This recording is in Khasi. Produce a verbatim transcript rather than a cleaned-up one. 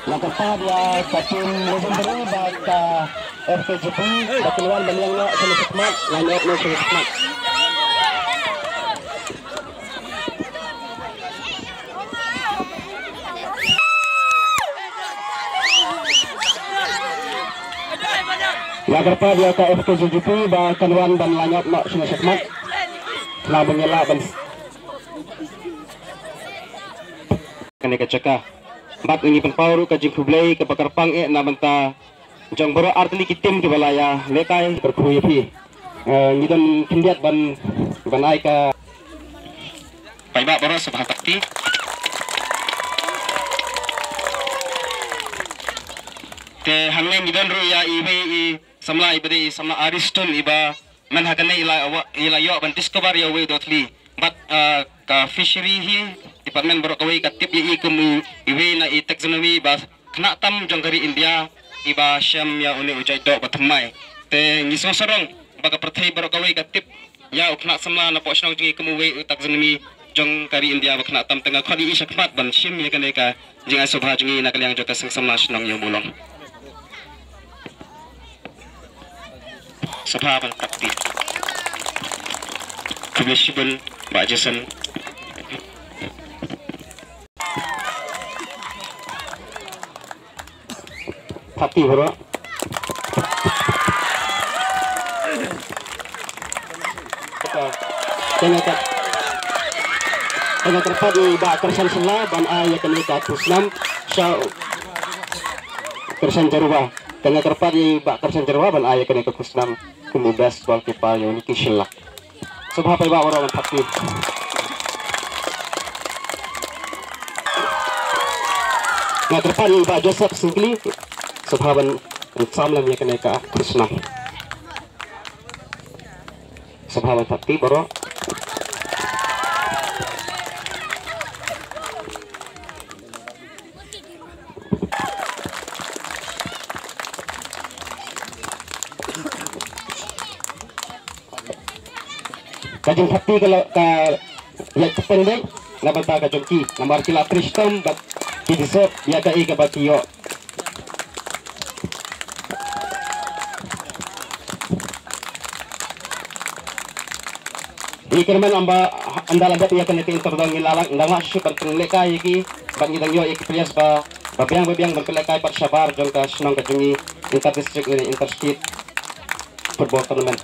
Ïa kata ïa ka team legendary bad ka F K G P ba kynwan ban ïeng noh sha la khmat, line up noh sha la khmat. Ïa kyrpad ïa ka F K G P ba kan wan ban line up noh sha la khmat. Lah ban ïa lah ban kane ka jaka. Bad ngi pynpaw ruh ka jingkhublei kaba kyrpang eh na bynta jong baroh artylli ki team kiba la ïa lehkai kyrkhu ïa phi. Eh, ngi don khyndiat ban, ban ai ka paidbah baroh sngewbha tap kti. Te hangne ngi don ruh ïa iwei i samla iba dei i samla Ariston iba mynta ha kane i la wa-, i la ïoh ban discover ïa uwei u dohthli. Bad, ah, ka fishery hi, department baroh kawei ka tip ïa i kum i, iwei na i taxonomy ba khynnah tam jong ka ri India iba shem ïa une u jait doh ba thymmai. Te ngi sngewsarong ba ka pyrthei baroh kawei ka tip ïa u khynnah samla na poh shnong jong ngi kum uwei u taxonomy jong ka ri India ba khynnah tam. Te nga khot ïa i shakhmat ban shim ïa kane ka jingai sngewbha jong ngi na ka liang jong ka seng samla shnong Ïewmawlong. Sngewbha ban tap kti. Khublei shibun Bah Jason. Tap kti baroh. Te nga kyrpad, te nga kyrpad ïa i Bah Kyrshan Shylla ban ai ïa kane ka khusnam sha u Kyrshan Jyrwa. Te nga kyrpad ïa i Bah Kyrshan Jyrwa ban ai ïa kane ka khusnam kum u best goalkeeper ïa u Nicky Shylla. Sngewbha paidbah baroh ban tap kti. Nga kyrpad ïa i Bah Joseph Syngkli. Sngewbha ban sam lem ïa kane ka khusnam. Sngewbha ban tap kti baroh. Ka jingtap kti ka la, ka la kyrpang dei na bynta ka jong ki namar ki la trei shitom bad ki deserve ïa kaei kaba ki ïoh. Ngi kyrmen ym ba ynda la dep ïa kane ka inter zone ngi la lah, ngi dang lah shuh ban pynlehkai ïa ki bad ngi dang ïoh ïa ki players ba, ba biang ba biang ban pynlehkai pat shabar jong ka shnong ka jong ngi, inter district ne inter state football tournament.